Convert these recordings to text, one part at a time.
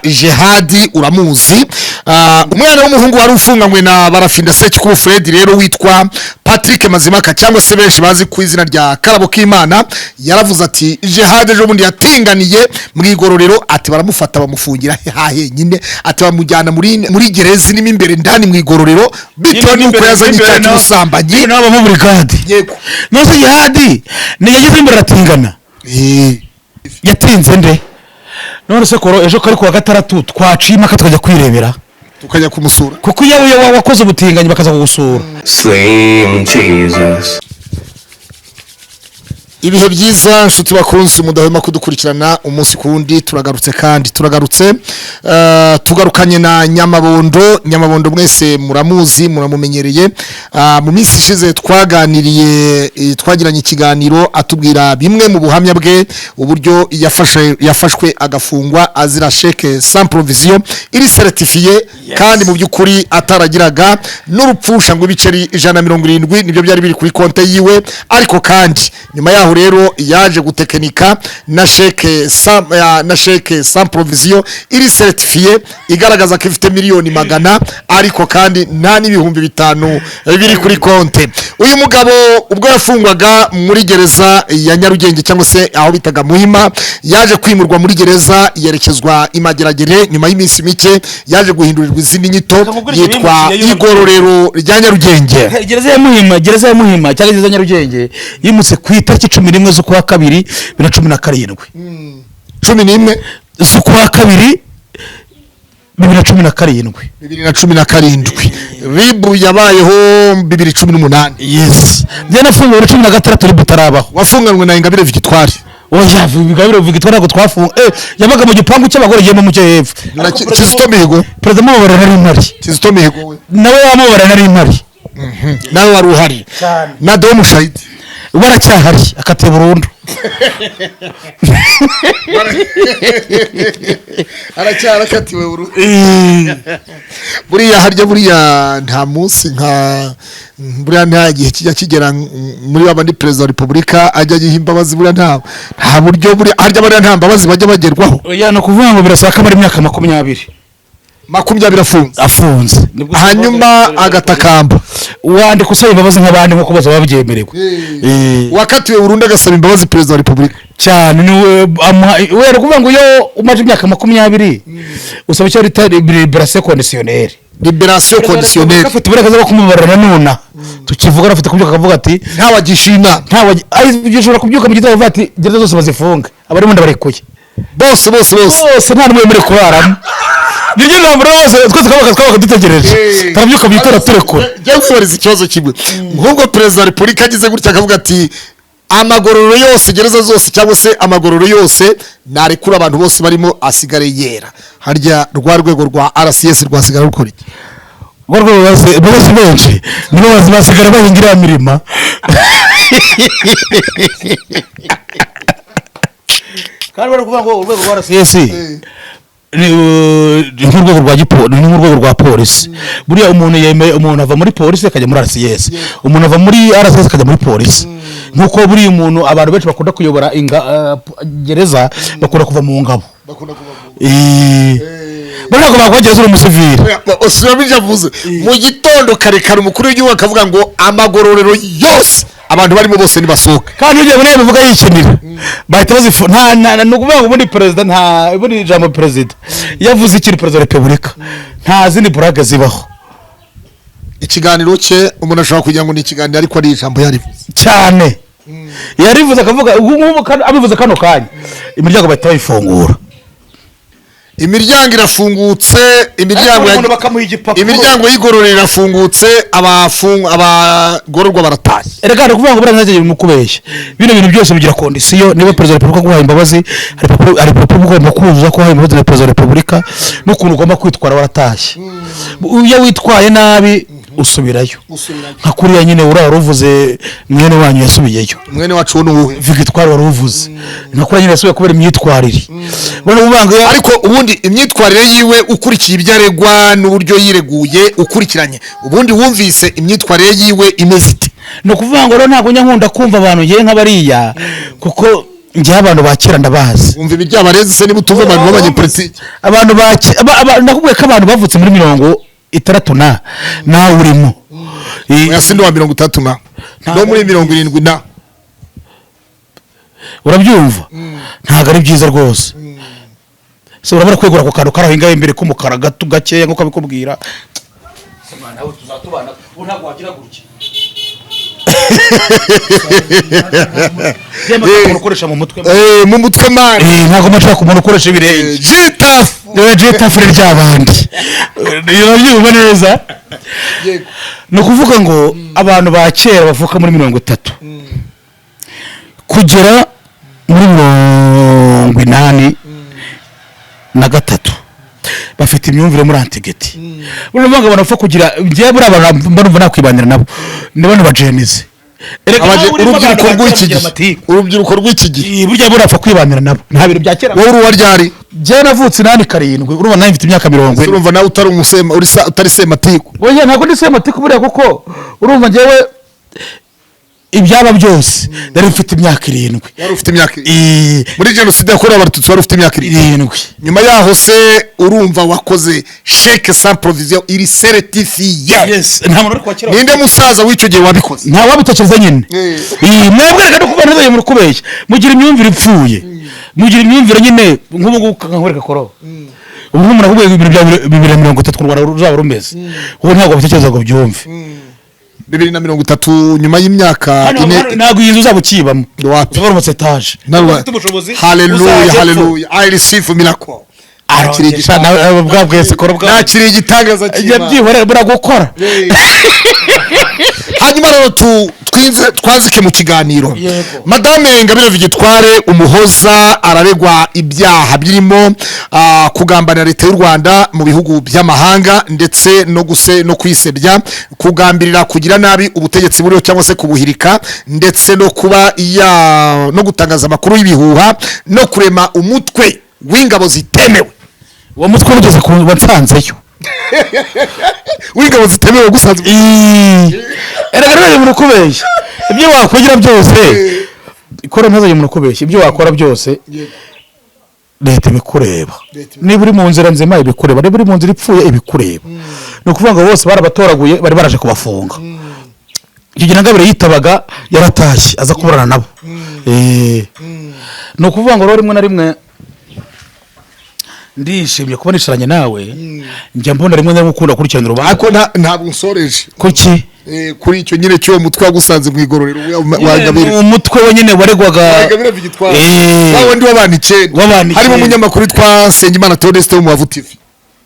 Witwa Jehadi uramuzi. Umwana w'umuhungu wari ufunganywe na Barafinda Sekikubo Fred rero witwa Patrick Mazimaka, cyangwa se benshi bazi ku izina rya Karabo k'Imana, yaravuze ati Jehadi ejo bundi yatinganiye mu igororero, ati baramufata bamufungira henyine, ati bamujyana muri gereza irimo imbere ndani mu igororero bitewe n'uko yazanye icyaha cy'ubusambanyi. N'abo mu brigade. Yego. Nose Jihadi ni yagize imbere aratingana? Yatinze nde? None se koro ejo kari kuwa gatandatu twaciye impaka tukajya kwirebera? Tukajya kumusura. Kuko iyo wakoze ubutinganyi bakaza kugusura. Slim Jesus. Ibihe byiza nshuti bakunzi mudahwema kudukurikirana umunsi ku wundi. Turagarutse kandi turagarutse, tugarukanye na Nyamabondo. Nyamabondo mwese muramuzi, muramumenyereye. Mu minsi ishize twaganiriye, twagiranye ikiganiro atubwira bimwe mu buhamya bwe, uburyo yafashwe agafungwa azira chèque sans provision iri certifié, kandi mu by'ukuri ataragiraga n'urupfusha ngo ibiceri 170 nibyo byari biri kuri konte yiwe. Ariko kandi nyuma yaho rero yaje gutekinika na chèque sans provision iri certifié igaragaza ko ifite miliyoni 100, ariko kandi nta n'ibihumbi 5 biri kuri konte. Uyu mugabo ubwo yafungwaga muri gereza ya Nyarugenge, cyangwa se aho bitaga Muhima, yaje kwimurwa muri gereza yerekezwa i Mageragere. Nyuma y'iminsi mike yaje guhindurirwa izindi nyito, yitwa igororero rya Nyarugenge. Gereza ya Muhima cyangwa gereza ya Nyarugenge yimutse ku itariki 11 z'ukwa kabiri 2017. 11 z'ukwa kabiri 2017. 2017. RIB yabayeho 2018. Yes, njye nafunguwe 2016 RIB itarabaho. Wafunganwe na Ingabire Victoire? Oya, Ingabire Victoire ntabwo twafunga, yabaga mu gipangu cy'abagore giyemo mu cyo hepfo. Na Kizito Mihigo? Perezida mubabara nari mpari. Kizito Mihigo we? Nawe wamubara nari mpari. Nawe wari uhari? Cyane. Na Deo Mushayidi? Baracyahari, akatiye burundu. Aracyarakatiwe burundu. Buriya harya buriya nta munsi nka buriya nta gihe kijya kigera muri babandi perezida wa repubulika ajya agiha imbabazi? Buriya nta buryo buriya harya buriya nta mbabazi bajya bagerwaho? Oya, ni ukuvuga ngo birasaba ko amara imyaka 20. 20 afunze? Afunze. Hanyuma agatakamba. Wandika usaba imbabazi nk'abandi nk'uko bose babyemerewe. Wakatiwe burundu agasaba imbabazi perezida wa repubulika? Cyane. Niwe we ni ukuvuga ngo iyo umaze imyaka 20 usaba icyo bita liberation conditionnelle. Liberation conditionnelle. Afite uburenganzira bwo kumubarira nanone tukivuga, afite kubyuka akavuga ati ntawagisha inama. Ntawe ushobora kubyuka mu gitondo avuga ati gereza zose bazifunge, abarimo ndabarekuye. Bose bose bose? Bose, nta n'umwe wemerewe kuraramo. Niryo jambo rero, bose twese twabaga dutegereje, turabyuka mu gitondo turekura. Njya kwibariza ikibazo kimwe. Nk'ubwo perezida wa repubulika agize gutya akavuga ati amagororero yose, gereza zose cyangwa se amagororero yose narekura abantu bose barimo asigare yera, harya rwa rwego rwa RCS rwasigara rukora iki? Urwo rwego bose benshi nibo basigara bahinga iriya mirima. Kandi bari kuvuga ngo urwego rwa RCS ni nk'urwego rwa polisi. Buriya umuntu yemeye, umuntu ava muri polisi akajya muri RCS, umuntu ava muri RCS akajya muri polisi. Nk'uko buriya umuntu, abantu benshi bakunda kuyobora gereza bakunda kuva mu ngabo. Buriya ntabwo bakuba gereza uri umusivili. Usubiramo ibyo avuze. Mu gitondo kare kare umukuru w'igihugu akavuga ngo amagororero yose abantu barimo bose nibasohoke. Kandi ugiye muri bivuga yikinira bahita bazifu. Nta ni ukuvuga ngo ubundi perezida, nta ubundi ijambo perezida iyo avuze ikintu, perezida wa repubulika, nta zindi burage zibaho. Ikiganiro cye umuntu ashobora kugira ngo ni ikiganiro, ariko ari ijambo yarivuze. Cyane, yarivuze akavuga ubu ngubu abivuze kano kanya imiryango bahita bayifungura. Imiryango irafungutse, imiryango Ariko umuntu bakamuha igipapuro. Imiryango y'igororero irafungutse, abagororwa baratashye. Erega ni ukuvuga ngo buriya ntazajya mu kubeshya, bino bintu byose bigira condition. Niba perezida wa repubulika aguhaye imbabazi, hari ibipapuro ugomba kuzuza ko uhaye imbabazi na perezida wa repubulika n'ukuntu ugomba kwitwara waratashye. Iyo witwaye nabi usubirayo, nka kuriya nyine uriya wari uvuze mwene wanyu yasubiyeyo. Mwene wacu ni uwuhe? Victoire wari uvuze, nka kuriya nyine yasubiye kubera imyitwarire. Bano uvuga ngo Ariko ubundi imyitwarire yiwe, ukurikiye ibyo aregwa n'uburyo yireguye ukurikiranye, ubundi wumvise imyitwarire yiwe imeze ite? Ni ukuvuga ngo rero ntabwo njya nkunda kumva abantu ngiye nk'abariya kuko Njyewe abantu ba kera ndabazi. Wumva ibiryabarezi se niba utumva abantu b'abanyepolitiki? Abantu ba nakubwiye ko abantu bavutse muri 60 na nawe urimo. Oya, sindi wa 60 na no muri 70 na. Urabyumva, ntabwo ari byiza rwose. Se urabona kwegura ku kantu kari aho ngaho imbere k'umukara gato gakeya nk'uko abikubwira. Se mwana we, tuzatubana ubu, ntabwo wagira gutya. Umuntu ukoresha mu mutwe. Mu mutwe mani. Ntabwo nshaka umuntu ukoresha ibirenge. Jitafu. Jetafu ry'abandi, urabyumva neza. Ni ukuvuga ngo abantu ba kera bavuka muri 30 kugera muri 83 bafite imyumvire muri antigeti. Urumva ngo abantu bapfa kugira, njyewe buriya abantu mba numva nakwibanira nabo ni bano ba Gen Z. Erega nawe urimo Urubyiruko abantu ba kera rw'iki bagira gihe. amatiku. Urubyiruko rw'iki gihe. Burya burapfa kwibanira nabo, nta bintu bya kera. Wowe uri uwa ryari? Njyewe navutse 87, urumva nawe mfite imyaka 40. Urumva nawe utari umusema, utari sematiku? Oya, ntabwo ndi sematiku buriya, kuko urumva njyewe ibyaba byose nari mfite imyaka 7. Wari ufite imyaka muri jenoside yakorewe Abatutsi, wari ufite imyaka 7? 7. Nyuma yaho se urumva wakoze chèque sans provision iri certifié? Yes, nta muntu uri kwakira. Ninde musaza w'icyo gihe wabikoze? Nta wabitekereza nyine. Mwebwe reka no kuba ntazajya muri kubeshya, mugira imyumvire ipfuye, mugira imyumvire nyine nk'ubu ngubu nkakwereka koro ubu nk'umuntu akubwiye ibintu bya 2030 u Rwanda ruzaba rumeze, ubu ntabwo wabitekereza ngo byumve. 2030, nyuma y'imyaka Hano 4. hano ntabwo iyi nzu uzaba ukiyibamo. Wapi. Uzaba wubatse etaje. Nawe- Ufite ubushobozi, Haleluya. uzajya epfo. Haleluya, I receive miracle. Nakiriye Arongera, nawe bwa bwese kora bwa Nakiriye igitangaza cy'Imana. Yabyihorera buragukora. Hanyuma rero twazike mu kiganiro. Yego. Madame Ingabire Victoire Umuhoza araregwa ibyaha birimo kugambanira leta y'u Rwanda mu bihugu by'amahanga, ndetse no guse no kwisebya, kugambirira kugira nabi ubutegetsi buriho cyangwa se kubuhirika, ndetse no kuba ya no gutangaza amakuru y'ibihuha, no kurema umutwe w'ingabo zitemewe. Uwo mutwe wugeze ku wansanzeyo. W'ingabo zitemewe gusanzwe. Erega rero umuntu ukubeshya, ibyo wakwigira byose ikora, ntazajya umuntu ukubeshya, ibyo wakora byose leta ibikureba. Niba uri mu nzira nzima ibikureba, niba uri mu nzira ipfuye ibikureba. Ni ukuvuga ngo bose barabatoraguye, bari baraje kubafunga. Icyo gihe Ngabire yitabaga yaratashye aza kuburana nabo. Ni ukuvuga ngo rero rimwe na rimwe ndishimye kuba nicaranye nawe, njya mbona rimwe na rimwe ukunda gukurikirana urubanza. Ariko ntabwo nsoreje. Kuki? Kuri icyo nyine cy'uwo mutwe wagusanze mu igororero wa Ingabire. Umutwe we nyine waregwaga. Ingabire Victoire. Eh. Wa wundi w'abantu 9. W'abantu Harimo 9. umunyamakuru witwa Nsengimana Theoneste wo mu Bavu TV.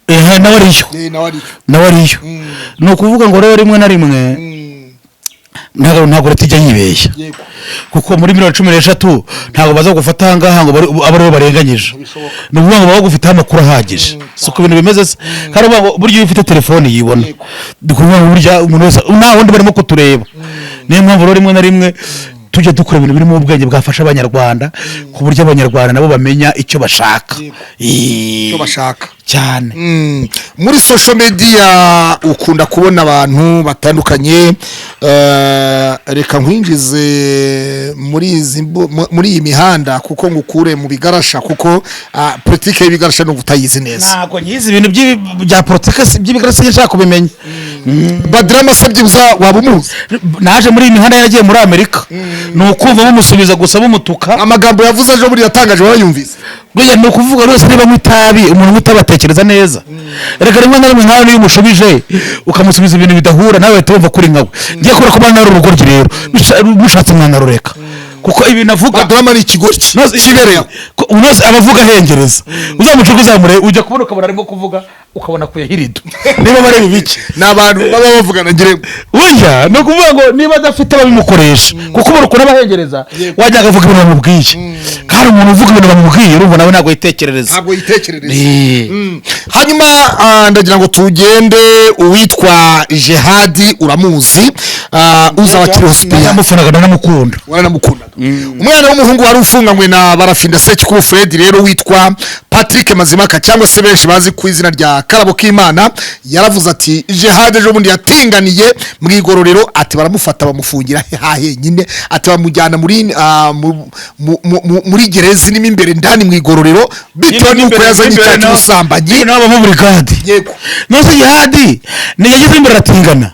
Nawe ariyo. Nawe ariyo. Nawe ariyo. Ni ukuvuga ngo rero rimwe na rimwe ntabwo leta ijya yibeshya, kuko muri miliyoni 13 ntabwo baza gufata aha ngaha ngo abe aribo barenganyije. Ni ukuvuga ngo baba bagufiteho amakuru ahagije. Si uko ibintu bimeze se? Kandi uvuga ngo burya iyo ufite telefone yibona, ni ukuvuga ngo burya umuntu wese nta wundi barimo kutureba. Niyo mpamvu rero rimwe na rimwe tujya dukora ibintu birimo ubwenge bwafasha Abanyarwanda, ku buryo Abanyarwanda nabo bamenya icyo bashaka. Icyo bashaka. Cyane. Muri social media ukunda kubona abantu batandukanye. Reka nkwinjize muri iyi mihanda, kuko ngukure mu bigarasha, kuko politike y'ibigarasha ni utayizi neza. Ntabwo nyizi ibintu bya politike by'ibigarasha, nshaka kubimenya. Badrama se byibuza waba umuzi? Naje muri iyi mihanda yaragiye muri Amerika, ni ukumva bamusubiza gusa bamutuka. Amagambo yavuze ejo buriya yatangaje warayumvise? Burya ni ukuvuga rwose niba anywa itabi, umuntu unywa itabi atekereza neza. Reka rimwe na rimwe nkawe niyo umushubije ukamusubiza ibintu bidahura, nawe uhita wumva kuri nkawe. Ngiye kubera ko bana ari urugoryi rero, mushatse mwanarureka, kuko ibintu avuga Badrama ni ikigoryi kibereye aho. Unoze abavuga ahengereza, uzamucuka uzamure, ujya kubona ukabona arimo kuvuga, ukabona akuyeho irido niba bareba ibiki. Ni abantu baba bavugana ngira Burya ni ukuvuga ngo niba adafite ababimukoresha, kuko ubona ukuntu abahengereza, wajya akavuga ibintu bamubwiye, kandi umuntu uvuga ibintu bamubwiye urumva nawe ntabwo yitekerereza. Ntabwo yitekerereza. Hanyuma ndagira ngo tugende, uwitwa Jehadi uramuzi? Uzabakiriho Sipiriyani. Namufanaga, ndanamukunda. Waranamukundaga. Umwana w'umuhungu wari ufunganywe na Barafinda Sekikubo Fred rero, witwa Patrick Mazimaka, cyangwa se benshi bazi ku izina rya Karabo k'Imana, yaravuze ati Jihad ejo bundi yatinganiye mu igororero, ati baramufata bamufungira ha henyine, ati bamujyana muri gereza irimo imbere ndani mu igororero, bitewe n'uko yazanye icyaha cy'ubusambanyi. Nabo mu brigade. Yego. Nose Jihadi ni yagize imbere aratingana?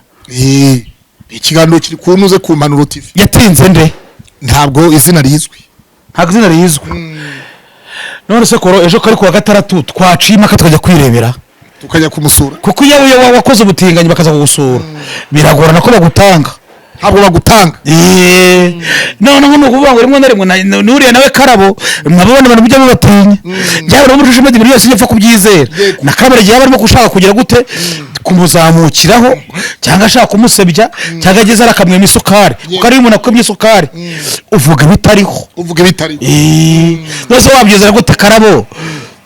Ikiganiro kiri ku ntuze, ku Mpanuro TV. Yatinze nde? Ntabwo izina rizwi. Ntabwo izina rizwi. None se koro ejo kari kuwa gatandatu twaciye impaka tukajya kwirebera? Tukajya kumusura. Kuko iyo wakoze ubutinganyi bakaza kugusura, biragorana ko bagutanga. Ntabwo bagutanga. Noneho ni ukuvuga ngo rimwe na rimwe n'uriya nawe Karabo mwababona, abantu mujya mubatinya byaba muri social media, byose ntipfa kubyizera. Na Karabo igihe yaba arimo gushaka kugira gute, kumuzamukiraho, cyangwa ashaka kumusebya, cyangwa ageze arakamwema isukari, kuko ariyo umuntu akwemye isukari uvuga ibitariho. Uvuga ibitariho. None wabyizera gute Karabo?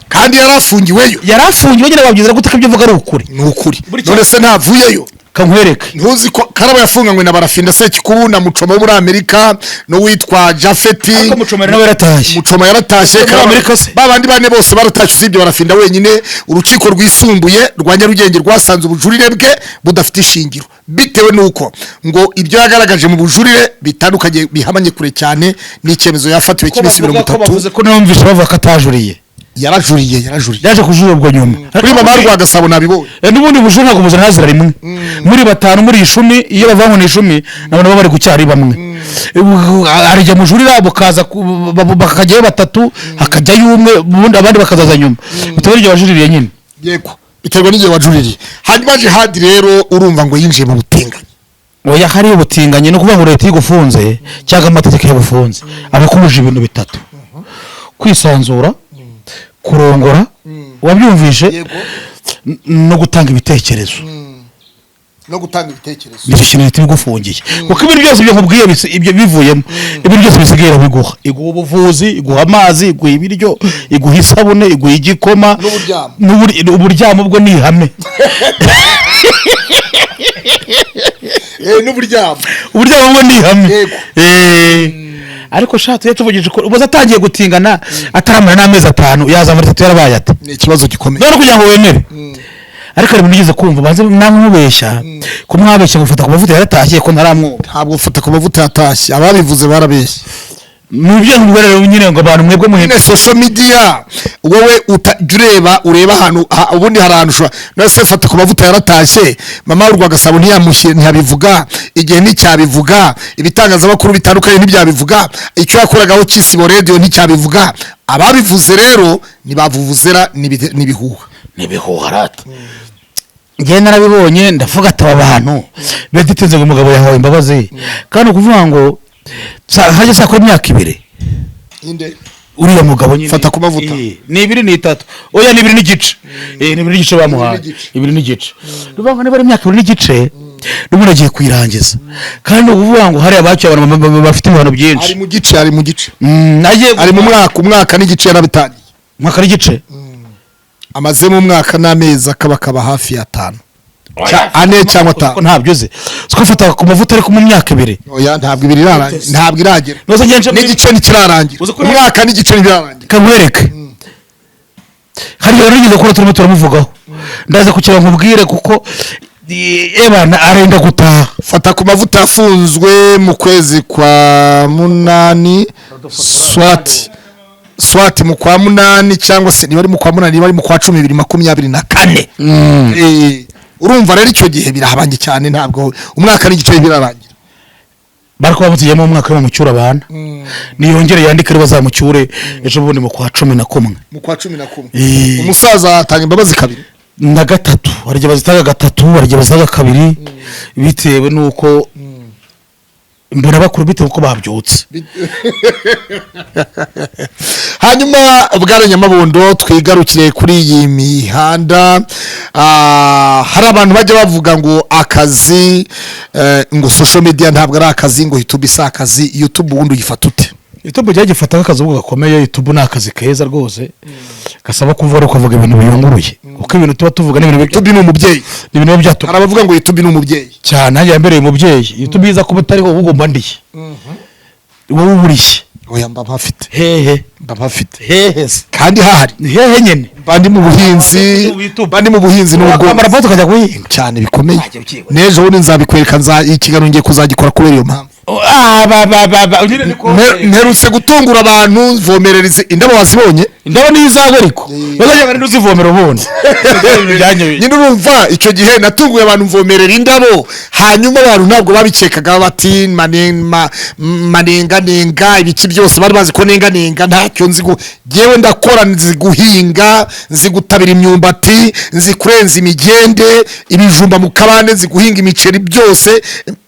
Kandi yari afungiweyo. Yari afungiwe nyine, wabyizera gute ko ibyo uvuga ari ukuri? Ni ukuri. None se ntavuyeyo? Kankwereke. Ntuzi ko Karabo yafunganywe na Barafinda Sekikubu na Mucoma wo muri Amerika n'uwitwa Jafeti? Ariko Mucoma nawe yaratashye. Mucoma yaratashye. Muri Amerika se? Ba bandi bane bose baratashye usibye Barafinda wenyine. Urukiko rwisumbuye rwa Nyarugenge rwasanze ubujurire bwe budafite ishingiro, bitewe n'uko ngo ibyo yagaragaje mu bujurire bitandukanye, bihamanye kure cyane n'icyemezo yafatiwe cy'iminsi mirongo Ko itatu. Bavuze ko numvise bavuga ko atajuriye. Yarajuriye, yarajuriye. Yaje kujurira ubwo nyuma. Kuri Mama Rwagasabo nabibonye. N'ubundi bujurire ntabwo buzana hazira rimwe muri batanu, muri 10. Iyo bavanywe ni 10, nabona baba bari ku cyari bamwe. Hari igihe mujurira bukaza bakajyayo batatu, hakajyayo umwe, ubundi abandi bakazaza nyuma, bitewe n'igihe wajuririye nyine. Yego, biterwa n'igihe wajuririye. Hanyuma Jihadi rero, urumva ngo yinjiye mu butinganyi. Oya, hari ubutinganyi ni ukuvuga ngo leta igufunze cyangwa amategeko yagufunze aba akubujije ibintu bitatu: kwisanzura, kurongora, wabyumvishe, no gutanga ibitekerezo. No gutanga ibitekerezo. Nicyo kintu leta ibigufungiye, kuko ibintu byose ibyo nkubwiye ibyo bivuyemo, ibintu byose bisigaye irabiguha: iguha ubuvuzi, iguha amazi, iguha ibiryo, iguha isabune, iguha igikoma. N'uburyamo. Uburyamo bwo ni ihame. N'uburyamo. Uburyamo bwo ni ihame. Yego. Ariko sha, tujye tuvugije ukuri, ubu atangiye gutingana ataramara n'amezi 5, yazamara 3 yarabaye ate? Ni ikibazo gikomeye. None kugira ngo wemere, ariko hari ibintu nigeze kumva, banze namubeshya, ko mwabeshya ngo ufata ku mavuta yaratashye, ko ntaramwumva. Ntabwo ufata ku mavuta yatashye, ababivuze barabeshye. Ni ibyo nkubwira rero nyine, ngo abantu mwebwe muhembe. Nyine social media, wowe utajya ureba, ureba ahantu ubundi hari ahantu ushobora. None se fata ku mavuta yaratashye, Mama Rwagasabo ntiyamushyire, ntiyabivuga, Igihe nticyabivuga, ibitangazamakuru bitandukanye ntibyabivuga, icyo yakoragaho cy'Isibo Radio nticyabivuga. Ababivuze rero ntibavuvuzera, n'ibihuha. N'ibihuha rata. Njyewe narabibonye, ndavuga ati aba bantu beditenze ngo umugabo yahawe imbabazi, kandi ukuvuga ngo hajya sakora imyaka 2. Uriya mugabo nyine. Fata ku mavuta. Ni 2, ni 3, oya, ni 2 n'igice. Ni 2 n'igice bamuhaye. N'igice. 2 n'igice. Ni ukuvuga ngo niba ari imyaka 2 n'igice, n'ubundi agiye kuyirangiza, kandi ni ukuvuga ngo hariya baciye abantu bafite ibihano byinshi. Ari mu gice, ari mu gice. Agiye Ari mu mwaka, umwaka n'igice yarabitangiye. Mwaka n'igice. Amazemo umwaka n'amezi akabakaba hafi y'atanu, 4 cyangwa Ko 5. Ntabyo uzi, siko fata ku mavuta, ariko mu myaka 2. Oya, ntabwo 2 irarangira, ntabwo iragera. Nuza ngenje N'igice ntikirarangira. Uzi ko Umwaka n'igice ntibirarangira. Kankwereke, hari igihe nigeze kubona turimo turamuvugaho, ndaza kugira nkubwire, kuko ebana arenda gutaha. Fata ku mavuta yafunzwe mu kwezi kwa munani, swati mu kwa munani, cyangwa se niba ari mu kwa munani, niba ari mu kwa 10, 2024. Urumva rero icyo gihe birahabanye cyane, ntabwo umwaka n'igice birarangira. Bari kuba bamutugiyemo umwaka bamucyura abana, niyongere yandike rero, bazamucyure ejo bundi mu kwa 11. Mu kwa 11. Eh. Umusaza atanga imbabazi kabiri. Na gatatu. Hari igihe bazitanga gatatu, hari igihe bazitanga kabiri, bitewe n'uko mbona bakuru, bitewe n'uko babyutse. Hanyuma bwana Nyamabondo, twigarukire kuri iyi mihanda. Hari abantu bajya bavuga ngo akazi, ngo social media ntabwo ari akazi, ngo YouTube si akazi. YouTube ubundi uyifata ute? YouTube jya gifata nk'akazi ubwo gakomeye. YouTube ni akazi keza rwose, gasaba kuvuga, ukavuga ibintu biyunguruye, kuko ibintu tuba tuvuga ni ibintu YouTube ni umubyeyi. Ni ibintu biba byatuma Hari abavuga ngo YouTube ni umubyeyi. Cyane, nanjye yambereye umubyeyi. YouTube iza kuba utariho, uba ugomba ndiye wowe uburiye. Oya, mba mpafite. Hehe? Mba mpafite. Hehe se? Kandi hahari. Ni hehe nyine? Mba ndi mu buhinzi, mba ndi mu buhinzi Kwambara n'ubworozi. bote ukajya guhinga? Cyane bikomeye. Wajya ukibona. N'ejo bundi nzabikwereka, nza ikiganiro ngiye kuzagikora kubera iyo mpamvu. Ah, ba ba ba ba, nyine ni ko. Mperutse gutungura abantu vomerera indabo, wazibonye? Indabo niyo izawe, ariko bazajya bari uzivomera ubundi. Nyine urumva, icyo gihe natunguye abantu mvomerera indabo, hanyuma abantu ntabwo babikekaga, bati manenganenga ibiki byose. Bari bazi ko nenganenga ntacyo nzi. Jyewe ndakora, nzi guhinga, nzi gutabira imyumbati, nzi kurenza imigende, ibijumba mu kabande, nzi guhinga imiceri, byose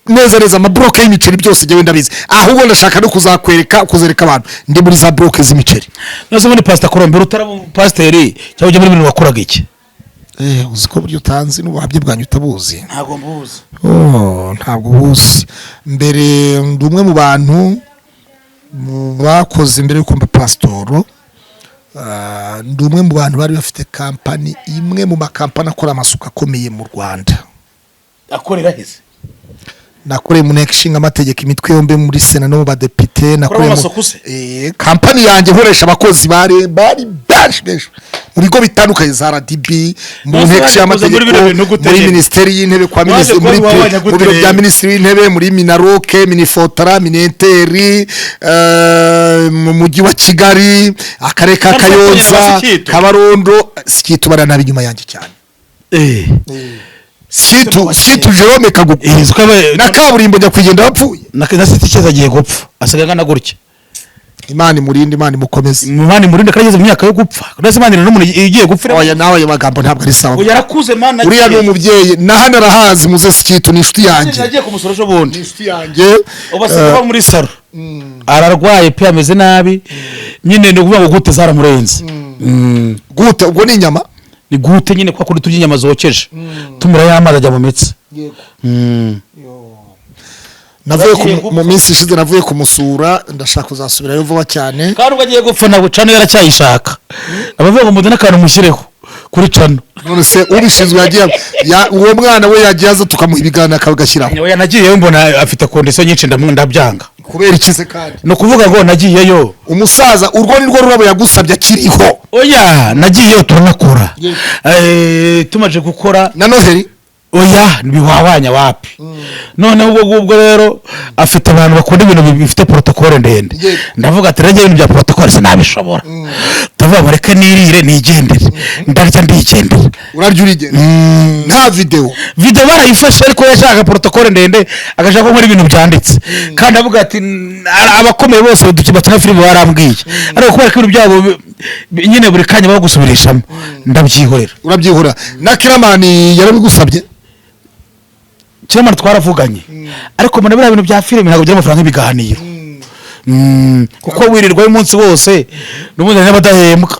neza neza, amabloke y'imiceri byose jyewe ndabizi. Ahubwo ndashaka no kuzakwereka, kuzereka abantu ndi muri za bloke z'imiceri. Nose ubundi Pasita Korombera, utaraba pasiteri cyangwa ujya muri bintu, wakoraga iki? Uzi ko buryo utanzi n'ubuhamya bwanyu utabuzi? Ntabwo mbuzi. Oh, ntabwo ubuzi. Mbere ndi umwe mu bantu mu bakoze, mbere yo kumva pasitoro, ndi umwe mu bantu bari bafite kampani, imwe mu makampani akora amasuku akomeye mu Rwanda. Akorera heze? Nakoreye mu nteko ishinga amategeko imitwe yombi, muri Sena no mu badepite. Nakoreye Amasuku se? Kampani yanjye nkoresha abakozi bari benshi benshi mu bigo bitandukanye, za RDB, mu Bose nteko baje ishinga kuza muri amategeko, bino bintu gute muri nyine? Minisiteri y'Intebe kwa Waje minisitiri, kuba muri wabanya mu gute biro bya rero? Minisitiri w'Intebe, muri MINALOC, MINIFOTRA, MININTER, mu Mujyi wa Kigali, akarere ka Kandi Kayonza, bakongera. Kabarondo. Sikitu baranabi inyuma yanjye cyane. Situ Jerome Kagugu na kaburimbo nyakwigendera wapfuye. Na siti cyeza agiye gupfa, asigaye angana gutya. Imana imurinde, Imana imukomeze. Imana imurinde, kandi ageze mu myaka yo gupfa. Ndetse Imana irinde n'umuntu igiye gupfa. Oya, nawe ayo magambo ntabwo ari sawa. Uyu yarakuze, Mana. Uriya ni umubyeyi, na hano arahazi, muze Sikitu ni inshuti yanjye. Yagiye kumusura ejo bundi. Inshuti yanjye. Ubu asigaye aba muri saro, ararwaye pe, ameze nabi nyine. Ni ukuvuga ngo goutte zaramurenze. Goutte ubwo ni inyama? Ni goutte nyine, kwa kundi turya inyama zokeje, tumira y'amazi ajya mu mitsi. Navuye Yagiye mu minsi ishize navuye kumusura, ndashaka kuzasubirayo vuba cyane. Kandi ubwo agiye gupfa, ntabwo channel yaracyayishaka. Abavuga ngo mudane akantu mushyireho kuri channel. None se ubishinzwe yagiye uwo mwana we yagiye aza tukamuha ibiganiro akagashyiraho? Oya, nagiyeyo mbona afite condition nyinshi, ndabyanga. Kubera ikize kandi? Ni ukuvuga ngo nagiyeyo Umusaza, urwo ni rwo rurabo yagusabye akiriho. Oya, nagiyeyo turanakora. Tumaze gukora Na Noheli? Oya, ntibihwahwanya, wapi. Noneho ubwo ngubwo rero afite abantu bakunda ibintu bifite protocole ndende. Ndavuga ati rege, ibintu bya protocole sinabishobora. Ndavuga ngo reke nirire nigendere. Ndarya ndigendera. Urarya urigenda, nta videwo? Video barayifashe, ariko yashaka protocole ndende, agashaka ko nkora ibintu byanditse. Kandi avuga ati abakomeye bose bakina filime barambwiye, ariko kubera ko ibintu byabo nyine buri kanya bagusubirishamo, ndabyihorera. Urabyihora. Na Kiramani yarabigusabye? Kiramani twaravuganye, ariko mbona biriya bintu bya filime ntabwo byari amafaranga nk'ibiganiro. Kuko wirirwayo umunsi wose, n'ubundi hari n'abadahembwa.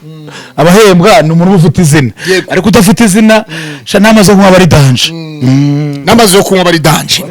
Abahembwa ni umuntu uba ufite izina. Ariko udafite izina sha, n'amazi yo kunywa aba ari danger. N'amazi yo kunywa bari danger.